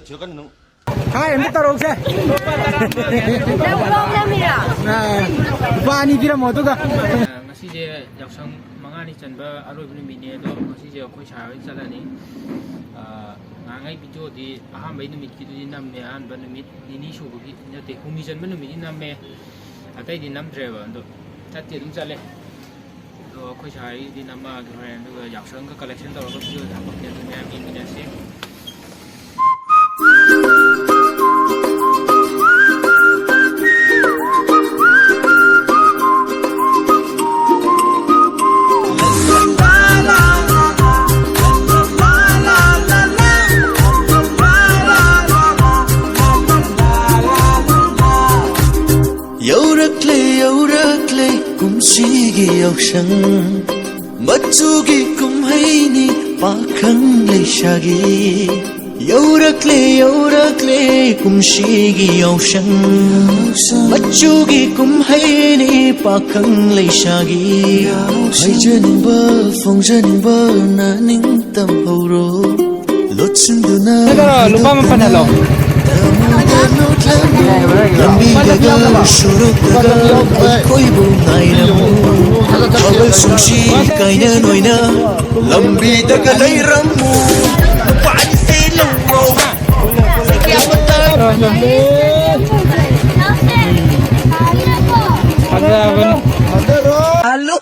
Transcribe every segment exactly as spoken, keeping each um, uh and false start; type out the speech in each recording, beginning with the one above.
ꯊꯤꯔꯛꯀꯅꯤ ꯅꯪ꯫ ꯍꯥꯏ, ꯑꯝꯇ ꯇꯧꯔꯛꯎꯁꯦ꯫ ꯅꯪ ꯂꯧꯅꯕꯤꯔꯣ? ꯑꯥ, ꯂꯨꯄꯥ ꯑꯅꯤ ꯄꯤꯔꯝꯃꯣ ꯑꯗꯨꯒ꯫ ꯉꯁꯤꯁꯦ ꯌꯥꯎꯁꯪ ꯃꯉꯥꯅꯤ ꯆꯟꯕ ꯑꯔꯣꯏꯕ ꯅꯨꯃꯤꯠꯅꯦ, ꯑꯗꯣ ꯉꯁꯤꯁꯦ ꯑꯩꯈꯣꯏ ꯁꯥꯔ ꯍꯣꯏ ꯆꯠꯂꯅꯤ꯫ ꯑꯥ, ꯉꯍꯥꯟꯉꯩ ꯚꯤꯗꯤꯑꯣꯗꯤ ꯑꯍꯥꯟꯕꯩ ꯅꯨꯃꯤꯠꯀꯤꯗꯨꯗꯤ ꯅꯝꯃꯦ, ꯑꯍꯥꯟꯕ ꯅꯨꯃꯤꯠ ꯅꯤꯅꯤ ꯁꯨꯕꯒꯤ, ꯅꯠꯇꯦ, ꯍꯨꯝꯅꯤ ꯆꯟꯕ ꯅꯨꯃꯤꯠꯇꯤ ꯅꯝꯃꯦ, ꯑꯇꯩꯗꯤ ꯅꯝꯗ꯭ꯔꯦꯕ꯫ ꯑꯗꯣ ꯆꯠꯇꯤ ꯑꯗꯨꯝ ꯆꯠꯂꯦ꯫ ꯑꯗꯣ ꯑꯩꯈꯣꯏ ꯁꯥꯏꯒꯤꯗꯤ ꯅꯝꯃꯛꯑꯒꯦ ꯍꯣꯔꯦꯟ, ꯑꯗꯨꯒ ꯌꯥꯎꯁꯪꯒ ꯀꯂꯦꯛꯁꯟ ꯇꯧꯔꯒ ꯚꯤꯗꯤꯑꯣꯗ ꯍꯥꯄꯛꯀꯦ, ꯑꯗꯨ ꯃꯌꯥꯝ ꯌꯦꯡꯃꯤꯟꯅꯁꯤ꯫ ꯌꯧꯔꯛꯂꯦ, ꯌꯧꯔꯛꯂꯦ ꯀꯨꯝꯁꯤꯒꯤ ꯌꯥꯎꯁꯪ, ꯃꯆꯨꯒꯤ ꯀꯨꯝꯍꯩꯅꯤ ꯄꯥꯈꯪ ꯂꯩꯁꯥꯒꯤ꯫ ꯌꯧꯔꯛꯂꯦ, ꯌꯧꯔꯛꯂꯦ ꯀꯨꯝꯁꯤꯒꯤ ꯌꯥꯎꯁꯪ, ꯃꯆꯨꯒꯤ ꯀꯨꯝꯍꯩꯅꯤ ꯄꯥꯈꯪ ꯂꯩꯁꯥꯒꯤ꯫ ꯍꯥꯏꯖꯅꯤꯡꯕ ꯐꯣꯡꯖꯅꯤꯡꯕ ꯅꯅꯤꯡ ꯇꯝꯍꯧꯔꯣ꯫ ꯂꯣꯠꯁꯤꯟꯗꯨꯅ ꯂꯨꯄꯥ ꯃꯥꯄꯟ ꯍꯜꯂꯣ꯫ ꯂꯝꯕꯤꯗꯒ ꯁꯣꯔꯣꯛꯇꯒ ꯑꯩꯈꯣꯏꯕꯨ ꯉꯥꯏꯔꯝꯃꯨ꯫ ꯊꯥꯕꯜ ꯁꯨꯝꯁꯤ ꯀꯥꯏꯅ ꯅꯣꯏꯅ ꯂꯝꯕꯤꯗꯒ ꯂꯩꯔꯝꯃꯨ꯫ ꯂꯨꯄꯥ ꯑꯅꯤꯁꯦ ꯂꯧꯔꯣ꯫ ꯐꯖꯕꯅꯤ꯫ ꯍꯜꯂꯣ꯫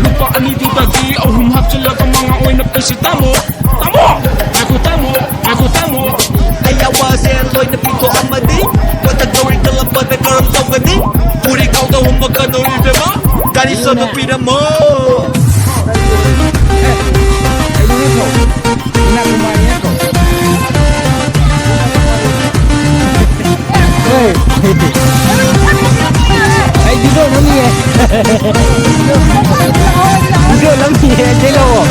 ꯂꯨꯄꯥ ꯑꯅꯤꯗꯨꯗꯒꯤ ꯑꯍꯨꯝ ꯍꯥꯞꯆꯤꯜꯂꯒ ꯃꯉꯥ ꯑꯣꯏꯅ ꯄꯩꯁꯤ ꯇꯥꯃꯣ꯫ ꯇꯥꯃꯣ! ꯉꯥꯏꯈꯣ ꯇꯥꯃꯣ! ꯉꯥꯏꯈꯣ ꯇꯥꯃꯣ! ꯑꯩ ꯑꯋꯥꯁꯦ ꯂꯣꯏꯅ ꯄꯤꯊꯣꯛꯑꯝꯃꯗꯤ ꯃꯊꯛ ꯇꯧꯔꯤ ꯀꯜꯂꯝꯕꯗ ꯀꯔꯝ ꯇꯧꯒꯅꯤ? ꯎꯔꯤ ꯀꯥꯎꯗ ꯍꯨꯝꯃꯛꯀꯅꯨ ꯏꯕꯦꯝꯃ, ꯒꯥꯔꯤ ꯁꯣꯗꯣ ꯄꯤꯔꯝꯃꯣ꯫ ꯑꯩ ꯚꯤꯗꯤꯑꯣ ꯅꯝꯃꯤꯌꯦ꯫ ꯚꯤꯗꯤꯑꯣ ꯅꯝꯃꯤꯌꯦ, ꯆꯦꯜꯂꯛꯑꯣ꯫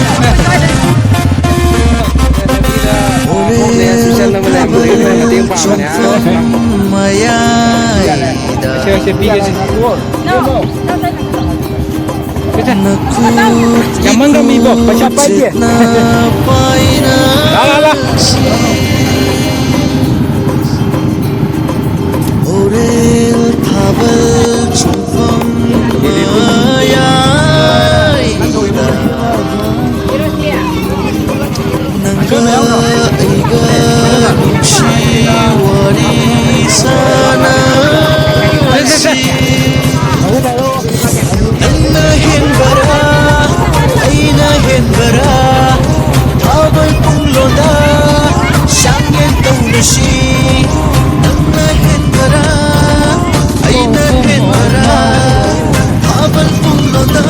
ꯃꯇꯦꯡ ꯄꯥꯡꯕꯅꯦ꯫ ꯁꯦ, ꯁꯦ, ꯄꯤꯒꯦ, ꯁꯦ꯫ ꯌꯥꯝꯃꯟꯈ꯭ꯔꯕꯅꯤꯀꯣ, ꯄꯩꯁꯥ ꯄꯥꯏꯗꯦ꯫ ꯅꯪꯅ ꯍꯦꯟꯕꯔꯥ, ꯑꯩꯅ ꯍꯦꯟꯕꯔꯥ, ꯊꯥꯕꯜ ꯄꯨꯡꯂꯣꯟꯗ ꯆꯥꯡꯌꯦꯡ ꯇꯧꯅꯁꯤ꯫ ꯅꯪꯅ ꯍꯦꯟꯕꯔꯥ, ꯑꯩꯅ ꯍꯦꯟꯕꯔꯥ, ꯊꯥꯕꯜ ꯄꯨꯡꯂꯣꯟꯗ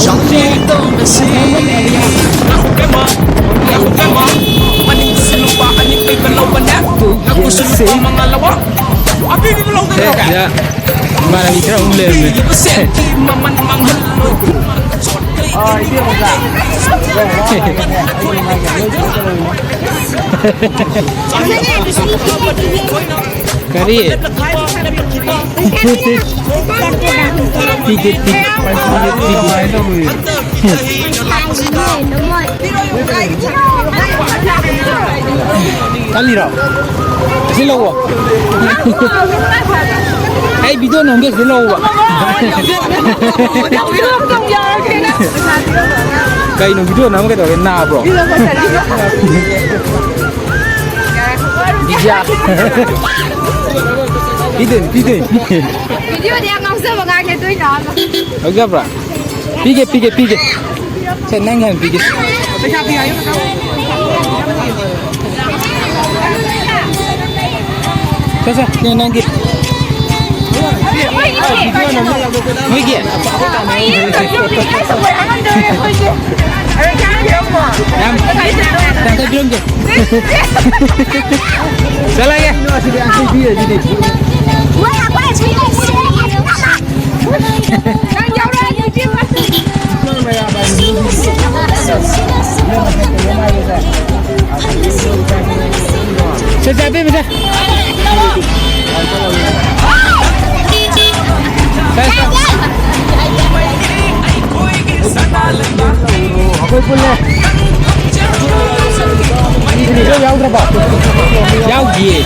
ꯆꯥꯡꯌꯦꯡ ꯇꯧꯅꯁꯤ꯫ ꯃꯅꯤꯡꯁꯨ ꯅꯨꯄꯥ ꯑꯅꯤ ꯄꯤꯕ ꯂꯧꯕꯅꯦ꯫ ꯅꯥꯀꯣꯡꯁꯨ ꯅꯨꯄꯥ ꯃꯉꯥ ꯂꯧꯕ꯫ ꯑꯄꯤꯕꯤꯕ ꯂꯧꯗꯅ꯫ ꯁꯤꯗ ꯏꯃꯥꯟꯅꯕꯤ ꯈꯔ ꯑꯃꯨꯛ ꯂꯩꯔꯝꯃꯦ꯫ ꯄꯤꯔꯤꯕ ꯁꯦꯟꯒꯤ ꯃꯃꯜ ꯃꯥꯡꯍꯜꯂꯣ꯫ ꯀꯔꯤ? ꯄꯤꯒꯦ, ꯄꯤꯒꯦ, ꯄꯤꯒꯦ, ꯄꯤꯒꯦ꯫ ꯀꯜꯂꯤꯔꯣ? ꯑꯁꯤ ꯂꯧꯑꯣ꯫ ꯑꯩ ꯚꯤꯗꯤꯑꯣ ꯅꯝꯒꯦ, ꯁꯤꯗ ꯂꯧꯑꯣꯕ꯫ ꯀꯩꯅꯣ ꯚꯤꯗꯤꯑꯣ ꯅꯝꯃ ꯀꯩꯗꯧꯔꯒꯦ? ꯅꯥꯕ꯭ꯔꯣ? ꯕꯤꯖꯤꯌꯥ꯫ ꯄꯤꯗꯣꯏꯅꯤ, ꯄꯤꯗꯣꯏꯅꯤ꯫ ꯚꯤꯗꯤꯑꯣꯗꯤ ꯌꯥꯝ ꯉꯥꯎꯖꯕ ꯉꯥꯡꯉꯦ, ꯑꯗꯨꯏ ꯂꯥꯛꯑꯒ꯫ ꯂꯧꯖꯕ꯭ꯔꯥ? ꯄꯤꯒꯦ, ꯄꯤꯒꯦ, ꯄꯤꯒꯦ꯫ ꯁꯦ, ꯅꯪ ꯍꯥꯟꯅ ꯄꯤꯒꯦ꯫ ꯄꯩꯁꯥ ꯄꯤꯌꯨ ꯍꯥꯏꯌꯨ꯫ ꯁꯦ, ꯁꯦ, ꯁꯦ, ꯅꯪꯒꯤ꯫ ꯃꯣꯏꯒꯤ? ꯌꯥꯝ ꯌꯥꯡꯈꯩ ꯄꯤꯔꯝꯒꯦ꯫ ꯆꯠꯂꯒꯦ꯫ ꯅꯪ ꯌꯥꯎꯔꯛꯑꯗꯤ ꯏꯕꯦꯝꯃ꯫ ꯁꯦ, ꯁꯦ, ꯏꯕꯦꯝꯃ, ꯁꯦ꯫ ꯁꯦ, ꯁꯦ꯫ ꯑꯩꯈꯣꯏ ꯄꯨꯜꯂꯦ꯫ ꯌꯥꯎꯗ꯭ꯔꯕꯣ? ꯌꯥꯎꯗꯤꯌꯦ꯫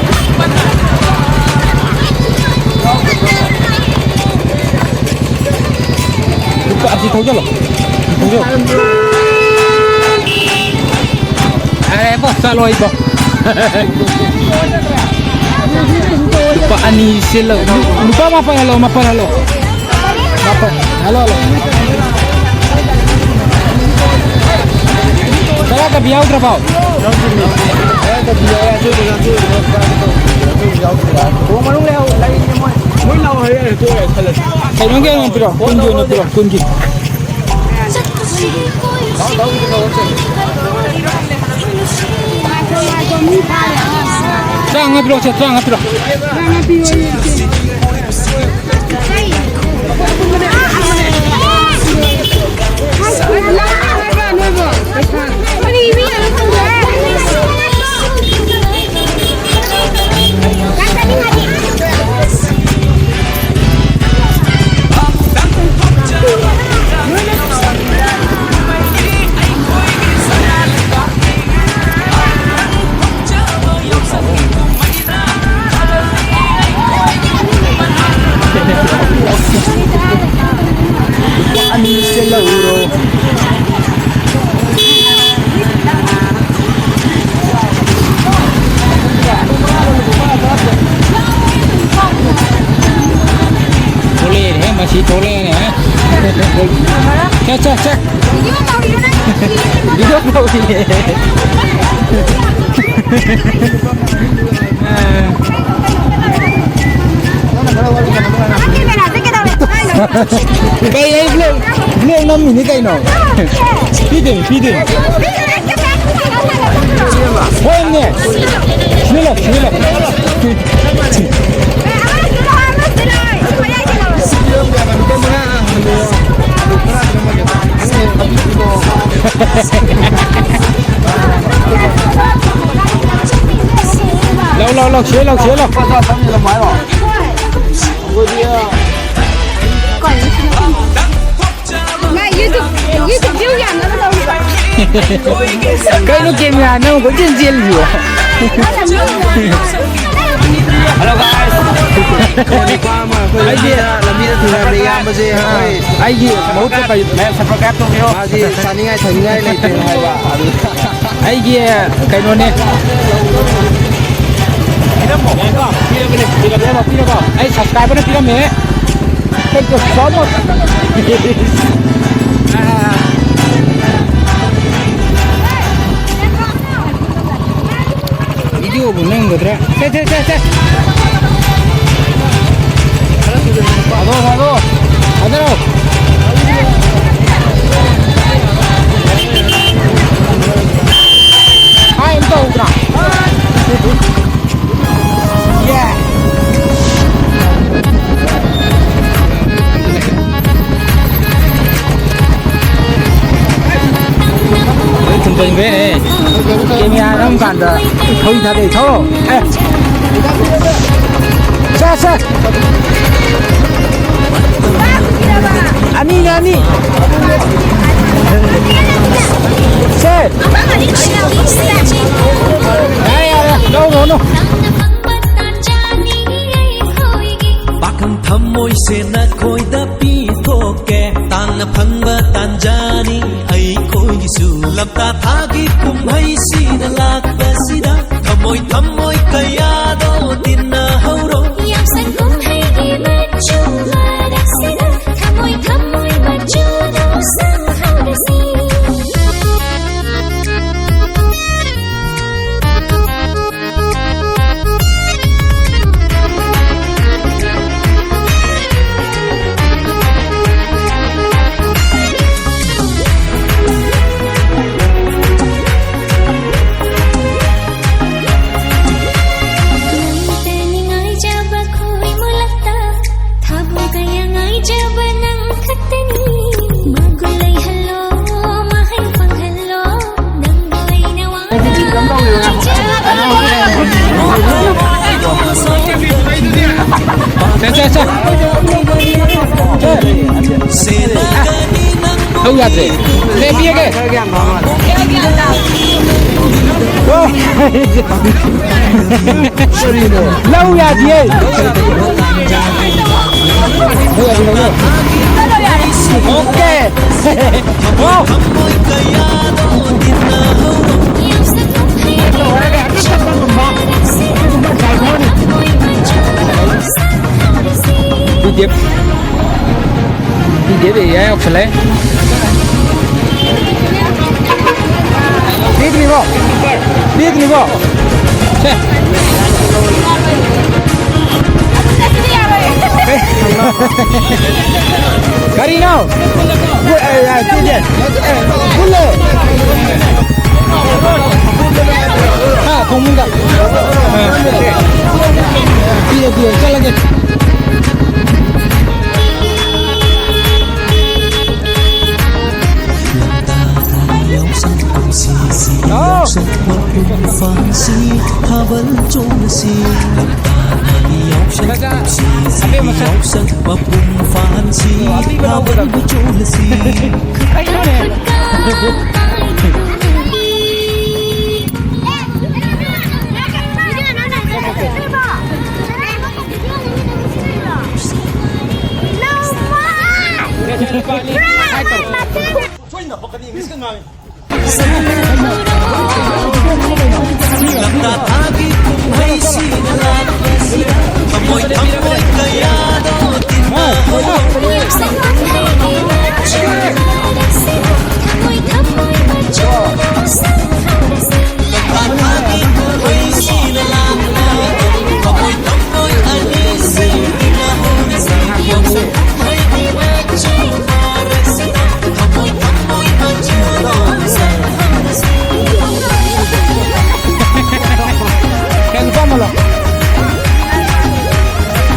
ꯂꯨꯄꯥ ꯑꯁꯤ ꯊꯧꯖꯜꯂꯣ꯫ ꯊꯧꯖꯜꯂꯣ꯫ ꯌꯥꯔꯦ ꯏꯕꯣ, ꯆꯠꯂꯣ ꯏꯕꯣ꯫ ꯂꯨꯄꯥ ꯑꯅꯤ ꯁꯤꯜꯂꯣ꯫ ꯅꯨ-, ꯅꯨꯄꯥ ꯃꯥꯄꯜ ꯍꯜꯂꯣ, ꯃꯥꯄꯜ ꯍꯜꯂꯣ꯫ ꯃꯥꯄꯜ꯫ Hello, hello. ꯇꯔꯥ ꯀꯕꯤ ꯌꯥꯎꯗ꯭ꯔꯕꯣ? ꯀꯩꯅꯣꯒꯤ ꯑꯣꯏꯅ ꯄꯤꯔꯣ, ꯀꯨꯟꯒꯤ ꯑꯣꯏꯅ ꯄꯤꯔꯣ, ꯀꯨꯟꯒꯤ꯫ ꯇꯔꯥꯃꯉꯥ ꯄꯤꯔꯛꯑꯣ, ꯁꯦ, ꯇꯔꯥꯃꯉꯥ ꯄꯤꯔꯛꯑꯣ꯫ ꯑꯅꯤꯁꯦ ꯂꯧꯔꯣ꯫ ꯊꯣꯛꯂꯛꯑꯦꯅꯦ, ꯃꯁꯤ ꯊꯣꯛꯂꯛꯑꯦꯅꯦ꯫ ꯆꯠ, ꯆꯠ, ꯆꯠ꯫ ꯚꯤꯗꯤꯑꯣ ꯇꯧꯔꯤꯅꯦ꯫ ꯀꯩ ꯑꯩ ꯕ꯭ꯂꯣꯛ, ꯕ꯭ꯂꯣꯛ ꯅꯝꯃꯤꯅꯤ ꯀꯩꯅꯣ꯫ ꯄꯤꯗꯣꯏꯅꯤ, ꯄꯤꯗꯣꯏꯅꯤ꯫ ꯍꯣꯏꯅꯦ꯫ ꯁꯤꯗ ꯂꯥꯎ, ꯁꯤꯗ ꯂꯥꯎ꯫ ꯂꯥꯎ, ꯂꯥꯎ, ꯂꯥꯎ, ꯁꯤꯗ ꯂꯥꯎ, ꯁꯤꯗ ꯂꯥꯎ꯫ ꯃꯥ YouTube, YouTube view ꯌꯥꯝꯅꯕ ꯇꯧꯔꯤꯕ꯫ ꯀꯩꯅꯣ ꯀꯦꯃꯦꯔꯥ ꯅꯪ ꯀꯣꯏꯆꯦꯟ ꯆꯦꯜꯂꯤꯕꯣ? Hello guys꯫ ꯅꯨꯄꯥ ꯑꯃ ꯑꯩꯈꯣꯏ ꯑꯩꯒꯤ ꯂꯝꯕꯤꯗ, ꯂꯝꯕꯤꯗ ꯊꯦꯡꯅꯕꯅꯦ ꯏꯌꯥꯝꯕꯁꯦ, ꯑꯩꯈꯣꯏ ꯑꯩꯒꯤ ꯃꯍꯨꯠꯇ ꯀꯩ ꯃꯌꯥꯝ subscribe ꯇꯧꯕꯤꯔꯣ꯫ ꯃꯥꯁꯤ ꯆꯥꯅꯤꯡꯉꯥꯏ ꯊꯛꯅꯤꯡꯉꯥꯏ ꯂꯩꯇꯦ ꯍꯥꯏꯕ꯫ ꯑꯗꯨ ꯑꯩꯒꯤ ꯀꯩꯅꯣꯅꯦ꯫ ꯄꯤꯔꯕꯅꯦ, ꯄꯤꯔꯕꯅꯦ, ꯄꯤꯔꯕꯣ? ꯑꯩ subscriberꯅ ꯄꯤꯔꯝꯃꯦ꯫ Thank you so much. Videoꯕꯨ ꯅꯝꯒꯗ꯭ꯔꯥ? ꯁꯦ, ꯁꯦ, ꯁꯦ, ꯁꯦ꯫ ꯊꯥꯗꯣ, ꯊꯥꯗꯣ꯫ ꯊꯥꯗꯔꯣ꯫ ꯍꯥꯏ ꯑꯝꯇ ꯍꯧꯗ꯭ꯔꯥ? ꯂꯣꯏ ꯊꯨꯝꯖꯤꯟꯈ꯭ꯔꯦꯅꯦ꯫ ꯀꯦꯃꯦꯔꯥ ꯅꯝ ꯀꯥꯟꯗ ꯊꯧꯔꯤ ꯊꯥꯗꯩ꯫ ꯊꯧꯔꯣ꯫ ꯑꯦ꯫ ꯁꯦ, ꯁꯦ꯫ ꯑꯅꯤꯅꯦ, ꯑꯅꯤ꯫ ꯁꯦ꯫ ꯌꯥꯔꯦ, ꯌꯥꯔꯦ꯫ No, no, no꯫ ꯄꯥꯈꯪ ꯊꯃꯣꯏꯁꯦ ꯅꯈꯣꯏꯗ ꯄꯤꯊꯣꯛꯀꯦ꯫ ꯇꯥꯡꯅ ꯐꯪꯕ ꯇꯥꯟꯖꯥꯅꯤ ꯑꯩꯈꯣꯏꯒꯤꯁꯨ꯫ ꯂꯝꯇꯥ ꯊꯥꯒꯤ ꯀꯨꯝꯍꯩꯁꯤꯅ ꯂꯥꯛꯄꯁꯤꯗ ꯊꯃꯣꯏ ꯊꯃꯣꯏ ꯀꯌꯥꯗꯣ ꯇꯤꯟꯅꯍꯧꯔꯣ꯫ ꯌꯥꯎꯁꯪ ꯀꯨꯝꯍꯩꯒꯤ ꯃꯆꯨ ꯃꯔꯛꯁꯤꯗ ꯊꯃꯣꯏ ꯊꯃꯣꯏ ꯃꯆꯨꯗꯣ ꯁꯪꯍꯧꯔꯁꯤ꯫ ꯅꯪꯇꯅꯤ ꯉꯥꯏꯖꯕ ꯈꯣꯏ ꯃꯨꯂꯛꯇ, ꯊꯥꯕꯜ ꯀꯌꯥ ꯉꯥꯏꯖꯕ ꯅꯪ ꯈꯛꯇꯅꯤ꯫ ꯃꯒꯨꯟ ꯂꯩꯍꯜꯂꯣ, ꯃꯍꯩ ꯐꯪꯍꯜꯂꯣ, ꯅꯪꯕꯨ ꯑꯩꯅ ꯋꯥꯅ ꯁꯦ, ꯁꯦ, ꯁꯦ꯫ ꯁꯦ꯫ ꯂꯧ ꯌꯥꯗ꯭ꯔꯦ꯫ ꯂꯦꯞꯄꯤꯔꯒꯦ꯫ ꯂꯧ ꯌꯥꯗꯤꯌꯦ꯫ ꯑꯣꯀꯦ꯫ ꯂꯣꯏꯔꯒ ꯍꯦꯛꯇ ꯆꯠꯄꯒꯨꯝꯕ, ꯑꯗꯨꯒꯨꯝꯕ driver ꯂꯩ꯫ ꯄꯤꯗ꯭ꯔꯤꯕꯣ? ꯄꯤꯗ꯭ꯔꯤꯕꯣ? ꯁꯦ꯫ ꯀꯔꯤꯅꯣ? ꯄꯨ-, ꯑꯦ, ꯑꯦ, ꯄꯤꯗꯦ꯫ ꯑꯦ, ꯄꯨꯜꯂꯦ꯫ ꯍꯥ, ꯐꯃꯨꯡꯗ꯫ ꯑ꯫ ꯄꯤꯔꯦ, ꯄꯤꯔꯦ, ꯆꯠꯂꯒꯦ꯫ ꯌꯥꯎꯁꯪ ꯀꯨꯝꯁꯤꯁꯤ, ꯍꯥꯎ꯫ ꯌꯥꯎꯁꯪ ꯃꯄꯨꯡ ꯐꯥꯍꯟꯁꯤ, ꯊꯥꯕꯜ ꯆꯣꯡꯉꯁꯤ꯫ ꯌꯥꯎꯁꯪ ꯀꯨꯝꯁꯤꯁꯤ, ꯑꯕꯦꯝꯃ ꯁꯛ꯫ ꯌꯥꯎꯁꯪ ꯃꯄꯨꯡ ꯐꯥꯍꯟꯁꯤ, ꯑꯣ, ꯑꯕꯦꯝꯃ ꯊꯥꯕꯜ ꯂꯧꯒꯗꯕ꯫ ꯆꯣꯡꯉꯁꯤ꯫ ꯀꯩꯅꯣꯅꯦ? ꯀꯩꯅꯣ, ꯄꯥꯝꯃꯂꯣ?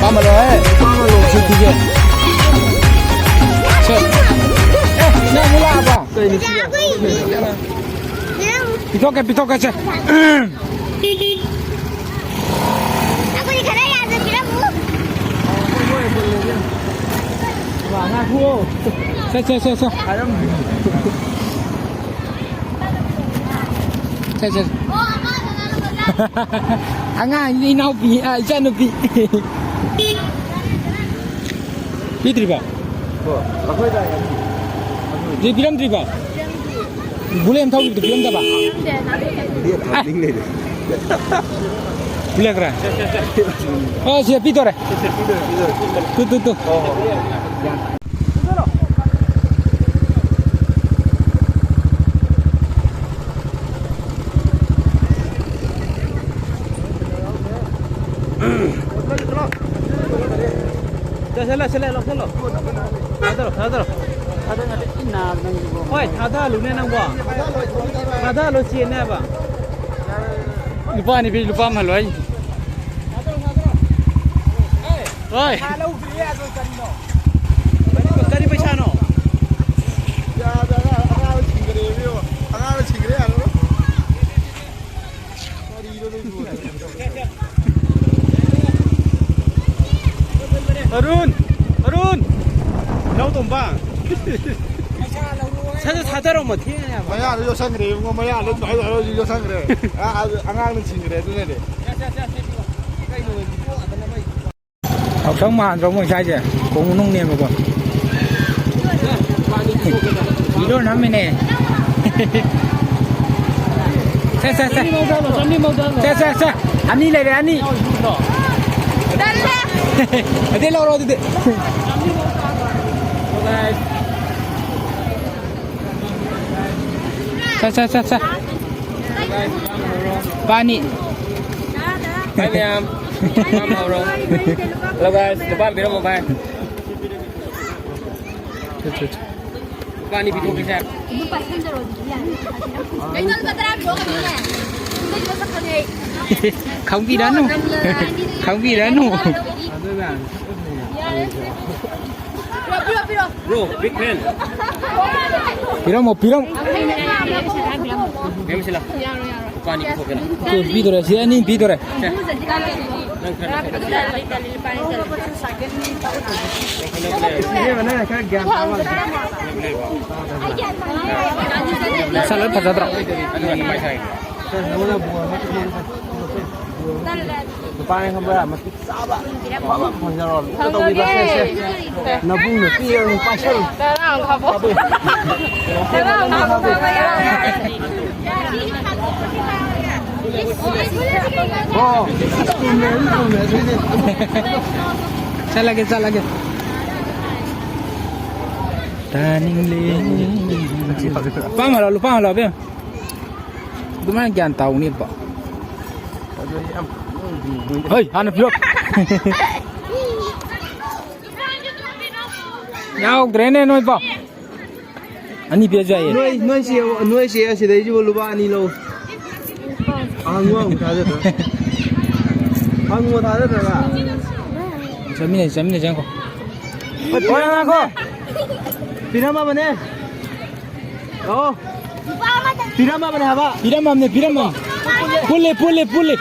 ꯄꯥꯝꯃꯂꯣ, ꯍꯦ? ꯄꯥꯝꯃꯂꯣ꯫ ꯁꯤ ꯄꯤꯒꯦ꯫ ꯁꯦ꯫ ꯑꯦ, ꯅꯪ ꯑꯃꯨꯛ ꯂꯥꯛꯑꯕꯣ? ꯄꯤꯊꯣꯛꯀꯦ, ꯄꯤꯊꯣꯛꯀꯦ, ꯁꯦ꯫ ꯑꯩꯈꯣꯏ ꯈꯔ ꯌꯥꯖꯕꯤꯔꯝꯃꯨ꯫ ꯁꯦ, ꯁꯦ, ꯁꯦ, ꯁꯦ꯫ ꯁꯦ, ꯁꯦ꯫ ꯑꯉꯥꯡꯅꯤ, ꯏꯅꯥꯎꯄꯤ, ꯑ, ꯏꯆꯥꯅꯨꯄꯤ꯫ ꯄꯤꯗ꯭ꯔꯤꯕ? ꯁꯤ ꯄꯤꯔꯝꯗ꯭ꯔꯤꯕ? ꯕꯨꯂꯦꯠ ꯑꯃ ꯊꯧꯈꯤꯕꯗꯣ ꯄꯤꯔꯝꯗꯕ? ꯄꯤꯔꯝꯗꯦ, ꯅꯍꯥꯟ ꯄꯤꯔꯝꯗꯦ꯫ ꯕꯨꯂꯦꯠ ꯈꯔ? ꯑꯣ, ꯁꯤꯗ ꯄꯤꯗꯣꯔꯦ꯫ Two, two, two. ꯍꯣꯏ, ꯍꯣꯏ꯫ ꯌꯥ-, ꯁꯤꯜꯂꯣ, ꯁꯤꯜꯂꯣ, ꯂꯧꯁꯤꯜꯂꯣ꯫ ꯊꯥꯗꯔꯣ, ꯊꯥꯗꯔꯣ꯫ ꯍꯣꯏ, ꯊꯥꯗꯍꯜꯂꯨꯅꯦ ꯅꯪꯕꯣ꯫ ꯊꯥꯗꯍꯜꯂꯣ, ꯆꯦꯟꯅꯦ ꯍꯥꯏꯕ꯫ ꯂꯨꯄꯥ ꯑꯅꯤ ꯄꯤ, ꯂꯨꯄꯥ ꯑꯃ ꯍꯜꯂꯣ ꯍꯥꯏꯁꯤꯅꯤ꯫ ꯍꯣꯏ꯫ ꯀꯔꯤ ꯄꯩꯁꯥꯅꯣ? ꯌꯥꯗ꯭ꯔꯦ, ꯑꯉꯥꯡ, ꯑꯉꯥꯡꯅ ꯁꯤꯡꯒꯔꯦ, ꯏꯕꯦꯝꯃ꯫ ꯑꯉꯥꯡꯅ ꯁꯤꯡꯒꯔꯦ, ꯌꯥꯔꯣꯏ꯫ ꯑꯔꯨꯟ! ꯑꯔꯨꯟ! ꯏꯅꯥꯎ ꯇꯣꯝꯕ! ꯁꯠ ꯁꯠ ꯊꯥꯗꯔꯣ, ꯃꯊꯦꯡ ꯌꯥꯝ꯫ ꯃꯌꯥꯗ ꯌꯣꯠꯁꯟꯈ꯭ꯔꯦ, ꯏꯕꯨꯡꯉꯣ, ꯃꯌꯥꯗ ꯖꯣꯔ ꯖꯣꯔ ꯌꯣꯠꯁꯟꯈ꯭ꯔꯦ꯫ ꯑ, ꯑ, ꯑꯉꯥꯡꯅ ꯁꯤꯡꯈ꯭ꯔꯦ, ꯑꯗꯨꯅꯅꯦ꯫ ꯌꯥꯎꯁꯪ ꯃꯥꯟꯗ꯭ꯔꯣ ꯃꯣꯏ ꯁ꯭ꯋꯥꯏꯁꯦ? ꯀꯣꯅꯨꯡ ꯃꯅꯨꯡꯅꯦꯕꯀꯣ꯫ ꯚꯤꯗꯤꯑꯣ ꯅꯝꯃꯤꯅꯦ꯫ ꯁꯦ, ꯁꯦ, ꯁꯦ꯫ ꯁꯦ, ꯁꯦ, ꯁꯦ꯫ ꯑꯅꯤ ꯂꯩꯔꯦ, ꯑꯅꯤ꯫ ꯑꯗꯩ ꯂꯧꯔꯣ ꯑꯗꯨꯗꯤ꯫ ꯁꯦ, ꯁꯦ, ꯁꯦ, ꯁꯦ꯫ ꯄꯥꯅꯤ꯫ ꯚꯥꯏ ꯃꯌꯥꯝ, ꯃꯌꯥꯝ ꯍꯧꯔꯣ꯫ Hello guys, ꯂꯨꯄꯥ ꯑꯃ ꯄꯤꯔꯝꯃꯣ ꯚꯥꯏ꯫ ꯂꯨꯄꯥ ꯑꯅꯤ ꯄꯤꯊꯣꯛꯀꯦꯁꯦ꯫ ꯀꯩꯅꯣ ꯂꯨꯄꯥ ꯇꯔꯥ ꯄꯤꯔꯛꯑꯣ ꯍꯥꯏꯕꯅꯤꯅꯦ꯫ ꯈꯪꯕꯤꯔꯅꯨ꯫ ꯈꯪꯕꯤꯔꯅꯨ꯫ ꯄꯤꯔꯣ, ꯄꯤꯔꯣ, ꯄꯤꯔꯣ꯫ Bro, big fan. ꯄꯤꯔꯝꯃꯣ, ꯄꯤꯔꯝ-꯫ ꯃꯦꯝ ꯁꯤꯂꯥ꯫ ꯂꯨꯄꯥ ꯑꯅꯤ ꯄꯤꯊꯣꯛꯀꯦꯅ꯫ ꯁꯤ ꯄꯤꯗꯣꯔꯦ, ꯁꯤ ꯑꯅꯤ ꯄꯤꯗꯣꯔꯦ꯫ ꯁꯦ꯫ ꯅꯪ ꯈꯔ ꯂꯧꯈꯠꯂꯣ꯫ ꯏꯕꯦꯝꯃ, ꯅꯪꯅ ꯈꯔ ꯒ꯭ꯌꯥꯟ ꯇꯥꯕ ꯃꯥꯜꯂꯦ꯫ ꯃꯁꯥ ꯂꯣꯏ ꯐꯖꯗ꯭ꯔꯣ? ꯑꯗꯨꯒ ꯁꯨꯃꯥꯏꯅ ꯁꯥꯏ꯫ ꯁꯦ, ꯅꯉꯣꯟꯗ ꯕꯣꯔ ꯑꯃ ꯄꯤꯊꯣꯛꯀꯦ꯫ ꯂꯨꯄꯥ ꯑꯅꯤ ꯈꯪꯕ꯭ꯔꯥ? ꯆꯥꯕ ꯑꯐꯕ ꯐꯪꯖꯔꯣ꯫ ꯑꯝꯇ ꯇꯧꯕꯤꯕ꯫ ꯁꯦ, ꯁꯦ꯫ ꯅꯕꯨꯡ ꯅꯨꯄꯤ ꯑꯃ ꯄꯥꯏꯁꯜꯂꯨ꯫ ꯇꯔꯥ ꯑꯃ ꯀꯥꯞꯄꯣ꯫ ꯇꯔꯥ ꯑꯃ ꯀꯥꯞꯄꯣ꯫ ꯑꯣ, ꯆꯨꯝꯃꯦ, ꯑꯗꯨ ꯆꯨꯝꯃꯦ, ꯑꯗꯨꯏꯗꯤ꯫ ꯆꯠꯂꯒꯦ, ꯆꯠꯂꯒꯦ꯫ ꯇꯥꯅꯤꯡꯂꯦ꯫ ꯂꯨꯄꯥ ꯑꯃ ꯍꯜꯂꯣ, ꯂꯨꯄꯥ ꯑꯃ ꯍꯜꯂꯣ, ꯑꯕꯦꯝꯃ꯫ ꯑꯗꯨꯃꯥꯏꯅ ꯒ꯭ꯌꯥꯟ ꯇꯥꯎꯅꯦꯕ꯫ ꯍꯩ, ꯍꯥꯟꯅ ꯄꯤꯔꯛ꯫ ꯌꯥꯎꯗ꯭ꯔꯦꯅꯦ ꯅꯣꯏꯕꯣ꯫ ꯑꯅꯤ ꯄꯤꯔꯁꯨ ꯌꯥꯏꯌꯦ꯫ ꯅꯣꯏ, ꯅꯣꯏ ꯆꯦ, ꯅꯣꯏ ꯆꯦ ꯑꯁꯤꯗꯩꯁꯤꯕꯨ ꯂꯨꯄꯥ ꯑꯅꯤ ꯂꯧ꯫ ꯑꯍꯪꯕ ꯑꯃꯨꯛ ꯊꯥꯖꯗ꯭ꯔꯥ? ꯑꯍꯪꯕ ꯊꯥꯖꯗ꯭ꯔꯒ? ꯆꯠꯃꯤꯟꯅꯁꯤ, ꯆꯠꯃꯤꯟꯅꯁꯤ, ꯉꯥꯏꯈꯣ꯫ ꯍꯣꯏ, ꯉꯥꯏꯈꯣ꯫ ꯄꯤꯔꯝꯃꯕꯅꯦ꯫ ꯂꯥꯛꯑꯣ꯫ ꯄꯤꯔꯝꯃꯕꯅꯦ ꯍꯥꯏꯕ꯫ ꯄꯤꯔꯝꯃꯕꯅꯦ, ꯄꯤꯔꯝꯃꯕꯅꯦ꯫ ꯄꯨꯜꯂꯦ, ꯄꯨꯜꯂꯦ, ꯄꯨꯜꯂꯦ꯫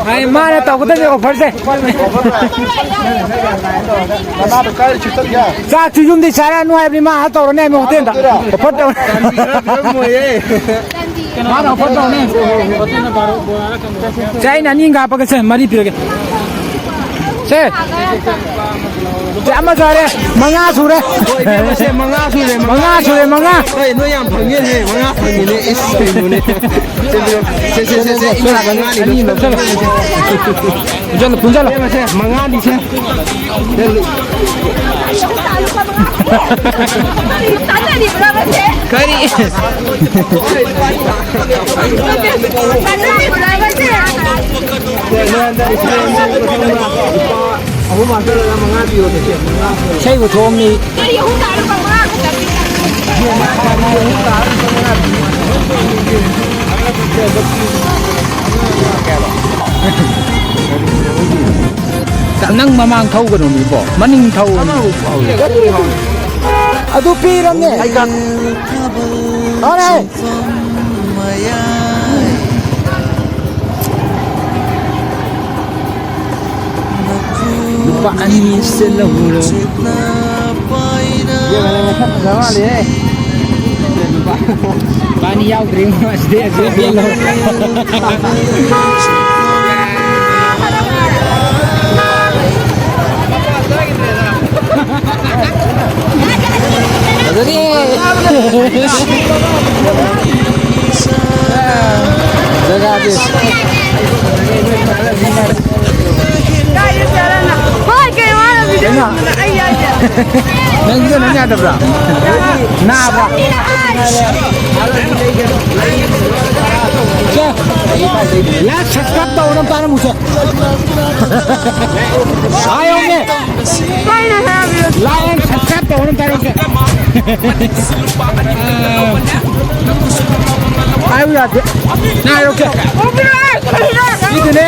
ꯑꯩ ꯃꯥꯅ ꯇꯧꯒꯗꯕꯅꯦ ꯑꯣꯐꯔꯁꯦ꯫ ꯅꯅꯥꯗꯣ ꯀꯥꯏꯗ ꯆꯠꯈ꯭ꯔꯒꯦ? ꯆꯥꯛꯁꯨ ꯌꯨꯝꯗꯩ ꯆꯥꯔꯛꯑꯅꯨ ꯍꯥꯏꯕꯅꯤ, ꯃꯥ ꯑꯥ ꯇꯧꯔꯅꯤ ꯍꯥꯏꯕꯅꯤ ꯍꯣꯇꯦꯜꯗ꯫ ꯑꯣꯐꯔ ꯇꯧꯔꯅꯤ꯫ ꯃꯥꯅ ꯑꯣꯐꯔ ꯇꯧꯔꯅꯤ꯫ ꯁꯦ, ꯑꯩꯅ ꯑꯅꯤ ꯑꯃꯒ ꯍꯥꯞꯄꯒꯦ, ꯁꯦ, ꯃꯔꯤ ꯄꯤꯔꯒꯦ꯫ ꯁꯦ꯫ ꯁꯦ, ꯑꯃ ꯆꯥꯔꯦ꯫ ꯃꯉꯥ ꯁꯨꯔꯦ꯫ ꯍꯣꯏ, ꯏꯕꯦꯝꯃ, ꯁꯦ, ꯃꯉꯥ ꯁꯨꯔꯦ, ꯃꯉꯥ꯫ ꯃꯉꯥ ꯁꯨꯔꯦ, ꯃꯉꯥ꯫ ꯍꯣꯏ, ꯅꯣꯏ ꯌꯥꯝ ꯐꯪꯉꯦꯅꯦ, ꯃꯉꯥ ꯐꯪꯉꯤꯅꯦ꯫ ꯏꯁ, ꯀꯩꯅꯣꯅꯦ꯫ ꯁꯦ, ꯁꯦ, ꯁꯦ, ꯁꯦ, ꯁꯦ, ꯏꯃꯥ, ꯃꯉꯥꯅꯤ, ꯑꯅꯤ ꯂꯧꯁꯜꯂꯣ꯫ ꯄꯨꯟꯁꯤꯜꯂꯣ, ꯄꯨꯟꯁꯤꯜꯂꯣ꯫ ꯏꯕꯦꯝꯃ, ꯁꯦ, ꯃꯉꯥꯅꯤ, ꯁꯦ꯫ ꯀꯔꯤ? ꯏꯁꯩꯕꯨ ꯊꯣꯛꯑꯝꯃꯤ꯫ ꯅꯪ ꯃꯃꯥꯡ ꯊꯧꯒꯅꯨ, ꯃꯤꯕꯣ, ꯃꯅꯤꯡ ꯊꯧ꯫ ꯑꯗꯨ ꯄꯤꯔꯝꯅꯦ꯫ ꯑꯔꯦ! ꯂꯨꯄꯥ ꯑꯅꯤ ꯁꯤꯜꯂꯧꯔꯣ꯫ ꯏꯕꯦꯝꯃ, ꯅꯪ ꯅꯁꯛ ꯐꯖ ꯃꯥꯜꯂꯦꯍꯦ꯫ ꯂꯨꯄꯥ ꯑꯅꯤ ꯌꯥꯎꯗ꯭ꯔꯦ, ꯏꯕꯨꯡꯉꯣ, ꯑꯁꯤꯗꯩ ꯑꯁꯤꯗꯩ ꯄꯦꯜꯂꯣ꯫ ꯐꯖꯔꯦ꯫ ꯖꯒꯥꯁꯦ꯫ ꯍꯣꯏ, ꯀꯩꯅꯣ ꯃꯥꯅ video ꯀꯩꯅꯣ? ꯅꯝꯕꯗ ꯑꯩ ꯌꯥꯏꯁꯦ꯫ ꯅꯪꯁꯨ ꯅꯪ ꯌꯥꯗꯕ꯭ꯔꯥ? ꯅꯥꯕ꯭ꯔꯥ? ꯁꯦ, like, subscribe ꯇꯧꯅꯕ ꯇꯥꯔꯝꯃꯨꯁꯦ꯫ ꯍꯥꯏꯌꯣꯅꯦ꯫ ꯀꯩꯅꯣ ꯍꯥꯏꯕꯗꯣ? Like and subscribe ꯇꯧꯅꯕ ꯇꯥꯔꯝꯃꯨꯁꯦ꯫ ꯍꯥꯏꯌꯨ ꯌꯥꯗꯦ꯫ ꯉꯥꯏꯔꯣꯀꯦ꯫ ꯁꯤꯗꯅꯦ꯫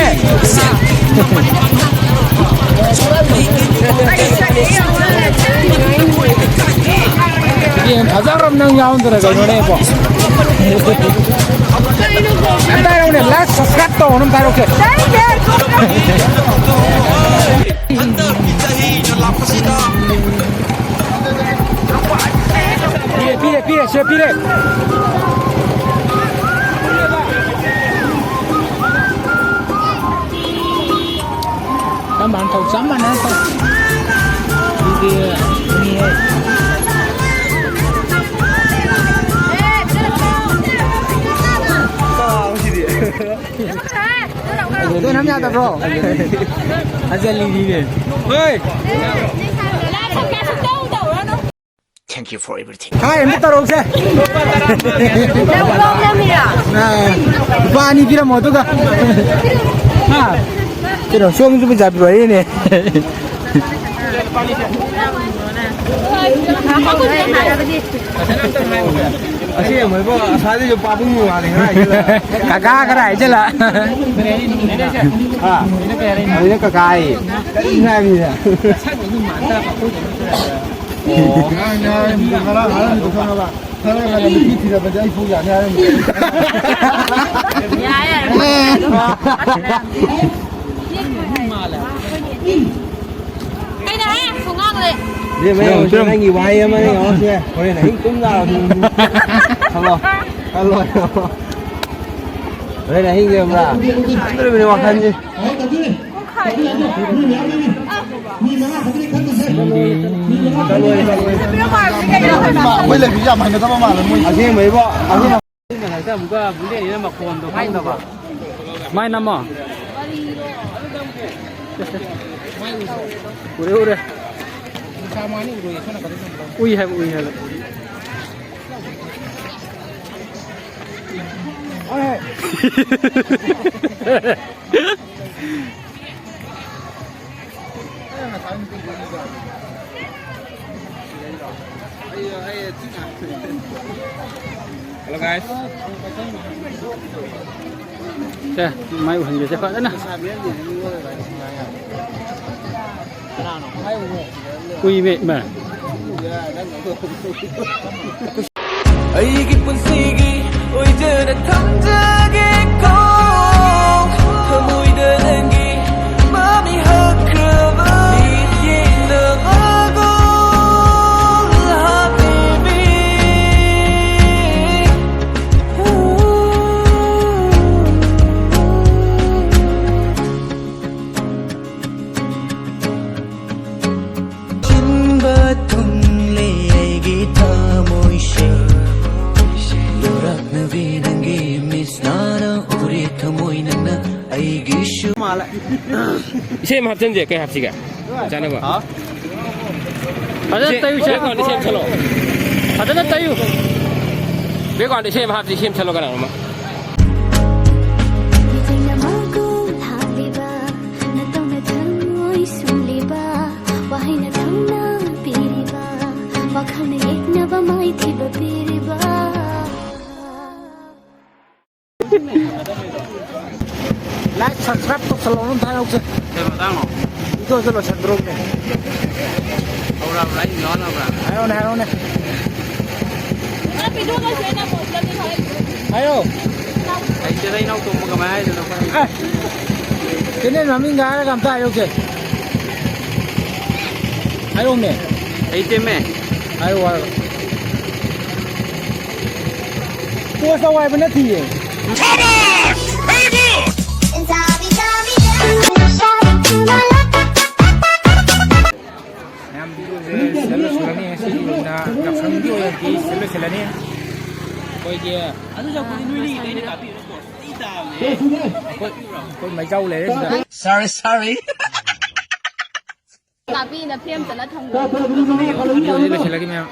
ꯌꯦꯡ ꯐꯖꯈ꯭ꯔꯕ ꯅꯪ ꯌꯥꯎꯗꯅ ꯀꯩꯅꯣꯅꯦ ꯏꯕꯣ꯫ ꯑꯝꯇ ꯍꯥꯏꯔꯛꯎꯅꯦ, like, subscribe ꯇꯧꯑꯣꯅ ꯑꯝꯇ ꯍꯥꯏꯔꯛꯎꯁꯦ꯫ ꯍꯟꯗꯛꯀꯤ ꯆꯍꯤꯗ ꯂꯥꯛꯄꯁꯤꯗ ꯄꯤꯔꯦ, ꯄꯤꯔꯦ, ꯄꯤꯔꯦ, ꯁꯦ ꯄꯤꯔꯦ꯫ ꯆꯞ ꯃꯥꯟꯅ ꯊꯧ, ꯆꯞ ꯃꯥꯟꯅ ꯊꯧ꯫ ꯑꯗꯨꯗꯤ ꯃꯤ ꯑꯗꯣ ꯅꯝ ꯌꯥꯗꯕ꯭ꯔꯣ? ꯍꯟꯖꯜꯂꯤꯅꯤꯅꯦ꯫ ꯍꯣꯏ꯫ Thank you for everything. ꯍꯥꯏ, ꯑꯝꯇ ꯇꯧꯔꯛꯎꯁꯦ꯫ ꯅꯪ ꯂꯧ ꯅꯝꯃꯤꯔꯣ? ꯑꯥ, ꯂꯨꯄꯥ ꯑꯅꯤ ꯄꯤꯔꯝꯃꯣ ꯑꯗꯨꯒ꯫ ꯍꯥ? ꯀꯩꯅꯣ, ꯁꯣꯝꯁꯨ ꯄꯩꯁꯥ ꯄꯤꯔꯛꯑꯦꯅꯦ꯫ ꯑꯁꯦꯡꯕꯩꯕꯣ, ꯑꯁ꯭ꯋꯥꯏꯗꯁꯨ ꯄꯥꯕꯨꯡ ꯃꯥꯜꯂꯦ ꯉꯔꯥꯡꯒꯤꯗꯣ꯫ ꯀꯀꯥ ꯈꯔ ꯍꯥꯏꯖꯜꯂ꯫ ꯍꯥ? ꯑꯗꯨꯗ ꯀꯀꯥ ꯍꯥꯏꯌꯦ꯫ ꯀꯔꯤꯅꯣ ꯍꯥꯏꯕꯅꯤꯗ꯫ ꯑꯣ꯫ ꯉꯔꯥꯡ ꯍꯥꯏꯔꯝꯕꯗꯣ ꯈꯪꯉꯕ? ꯈꯔ ꯉꯟꯅ ꯅꯨꯄꯤ ꯊꯤꯔꯕꯗꯤ ꯑꯩ ꯄꯨ ꯌꯥꯅꯤ ꯍꯥꯏꯔꯝꯕꯗꯣ꯫ ꯌꯥꯔꯦ, ꯌꯥꯔꯦ꯫ ꯑꯩꯅ ꯍꯦꯛ ꯈꯣꯡꯉꯥꯡꯗ ꯏꯕꯦꯝꯃ, ꯌꯦꯡꯉꯨꯁꯦ, ꯅꯪꯒꯤ ꯋꯥꯍꯩ ꯑꯃꯅ ꯌꯦꯡꯉꯨꯁꯦ꯫ ꯍꯣꯔꯦꯟ ꯑꯍꯤꯡ ꯇꯨꯝ ꯌꯥꯔꯣꯏ꯫ ꯈꯜꯂꯣ, ꯈꯜꯂꯣ, ꯈꯜꯂꯣ꯫ ꯍꯣꯔꯦꯟ ꯑꯍꯤꯡꯁꯦ ꯈꯪꯕ꯭ꯔꯥ? ꯇꯨꯝꯗꯣꯔꯤꯕꯅꯤ ꯋꯥꯈꯜꯁꯦ꯫ ꯃꯣꯏ ꯂꯩꯕꯤꯁꯦ ꯌꯥꯝ ꯍꯩꯅꯗꯕ ꯃꯥꯜꯂꯦ ꯃꯣꯏ꯫ ꯑꯁꯦꯡꯕꯩꯕꯣ, ꯑꯁꯦꯡꯕ꯫ ꯉꯁꯥꯏꯗ ꯑꯃꯨꯛꯀ ꯕꯨꯂꯦꯠꯅꯤꯅ ꯃꯈꯣꯟꯗꯣ ꯈꯪꯗꯕ꯫ ꯃꯥꯏ ꯅꯝꯃꯣ꯫ ꯎꯔꯦ, ꯎꯔꯦ꯫ ꯎꯏ ꯍꯥꯏꯕ, ꯎꯏ ꯍꯥꯏꯕ꯫ Hello guys. ꯁꯦ, ꯃꯥꯏ ꯎꯍꯟꯒꯦꯁꯦ ꯐꯖꯅ꯫ ꯎꯏꯃꯦ, ꯏꯃꯥ꯫ ꯑꯩꯒꯤ ꯄꯨꯟꯁꯤꯒꯤ ꯑꯣꯏꯖꯅ ꯊꯝꯖꯒꯦꯀꯣ꯫ ꯊꯃꯣꯏꯗ ꯅꯪꯒꯤ ꯃꯃꯤ ꯍꯛꯈ꯭ꯔꯕ ꯃꯤꯠꯌꯦꯡꯗ ꯃꯒꯨꯜ ꯍꯥꯞꯂꯤꯕꯤ꯫ ꯆꯤꯟꯕ ꯊꯨꯡꯂꯦ ꯑꯩꯒꯤ ꯊꯃꯣꯏꯁꯦ꯫ ꯂꯣꯔꯛꯅꯕꯤ ꯅꯪꯒꯤ ꯃꯤꯠꯁꯅꯥꯅ ꯎꯔꯦ ꯊꯃꯣꯏ ꯅꯪꯅ ꯑꯩꯒꯤꯁꯨ꯫ ꯏꯁꯩ ꯑꯃ ꯍꯥꯞꯆꯤꯟꯁꯦ, ꯀꯩ ꯍꯥꯞꯁꯤꯒꯦ? ꯆꯥꯅꯕ꯫ ꯍꯥ? ꯐꯖꯅ ꯇꯩꯌꯨ, ꯁꯦ꯫ Background ꯁꯦꯝ ꯁꯜꯂꯣ꯫ ꯐꯖꯅ ꯇꯩꯌꯨ꯫ Background ꯏꯁꯩ ꯑꯃ ꯍꯥꯞꯁꯤ, ꯁꯦꯝ ꯁꯜꯂꯣ ꯀꯅꯥꯅꯣꯝꯃ꯫ ꯃꯤꯠꯌꯦꯡꯅ ꯃꯒꯨꯟ ꯍꯥꯞꯂꯤꯕ, ꯅꯇꯧꯅ ꯊꯃꯣꯏ ꯁꯨꯝꯂꯤꯕ, ꯋꯥꯍꯩꯅ ꯊꯧꯅꯥ ꯄꯤꯔꯤꯕ, ꯋꯥꯈꯜꯅ ꯌꯦꯛꯅꯕ ꯃꯥꯏꯊꯤꯕ ꯄꯤꯔꯤꯕ꯫ Like, subscribe ꯇꯧꯁꯜꯂꯣ, ꯑꯗꯨꯝ ꯊꯥꯔꯛꯎꯁꯦ꯫ ꯀꯩ ꯃꯇꯥꯡꯅꯣ? Video ꯁꯦ ꯂꯣꯏꯁꯟꯗ꯭ꯔꯣꯕꯅꯦ꯫ ꯍꯧꯔꯛꯑꯕ꯭ꯔꯥ? ꯑꯩ ꯌꯥꯎꯍꯜꯂꯕ꯭ꯔꯥ? ꯍꯥꯏꯔꯛꯑꯣꯅꯦ, ꯍꯥꯏꯔꯛꯑꯣꯅꯦ꯫ ꯍꯥꯏꯌꯣ꯫ ꯍꯩꯇꯦꯗ, ꯏꯅꯥꯎ ꯇꯣꯝꯕ ꯀꯃꯥꯏ ꯍꯥꯏꯗꯣꯏꯅꯣ ꯈꯪꯗꯦ꯫ ꯑꯦ, channel ꯃꯃꯤꯡꯒ ꯍꯥꯏꯔꯒ ꯑꯝꯇ ꯍꯥꯏꯔꯛꯎꯁꯦ꯫ ꯍꯥꯏꯔꯛꯑꯣꯃꯦ꯫ ꯍꯩꯇꯦꯃꯦ꯫ ꯍꯥꯏꯔꯛꯑꯣ, ꯍꯥꯏꯔꯛꯑꯣ꯫ Post ꯇꯧ ꯍꯥꯏꯕ ꯅꯠꯇꯤꯌꯦ꯫ ꯁꯥꯕꯥꯁ! Very good! Inside me, got me down. ꯃꯌꯥꯝ ꯚꯤꯗꯤꯑꯣꯁꯦ ꯁꯤꯗ ꯂꯣꯏꯁꯤꯜꯂꯅꯤ꯫ ꯉꯁꯤꯒꯤ ꯑꯣꯏꯅ ꯌꯥꯎꯁꯪꯒꯤ ꯑꯣꯏꯅꯗꯤ ꯁꯤꯗ ꯂꯣꯏꯁꯤꯜꯂꯅꯤ꯫ ꯑꯩꯈꯣꯏꯒꯤ ꯑꯩꯈꯣꯏ, ꯑꯩꯈꯣꯏ ꯃꯩꯖꯥꯎ ꯂꯩꯔꯦ ꯁꯤꯗ꯫ Sorry, sorry. ꯀꯥꯞꯄꯤꯅ ꯐ꯭ꯔꯦꯝ ꯆꯠꯂ ꯊꯝꯈ꯭ꯔꯦ꯫ ꯚꯤꯗꯤꯑꯣꯁꯦ ꯂꯣꯏꯁꯤꯜꯂꯒꯦ ꯃꯌꯥꯝ꯫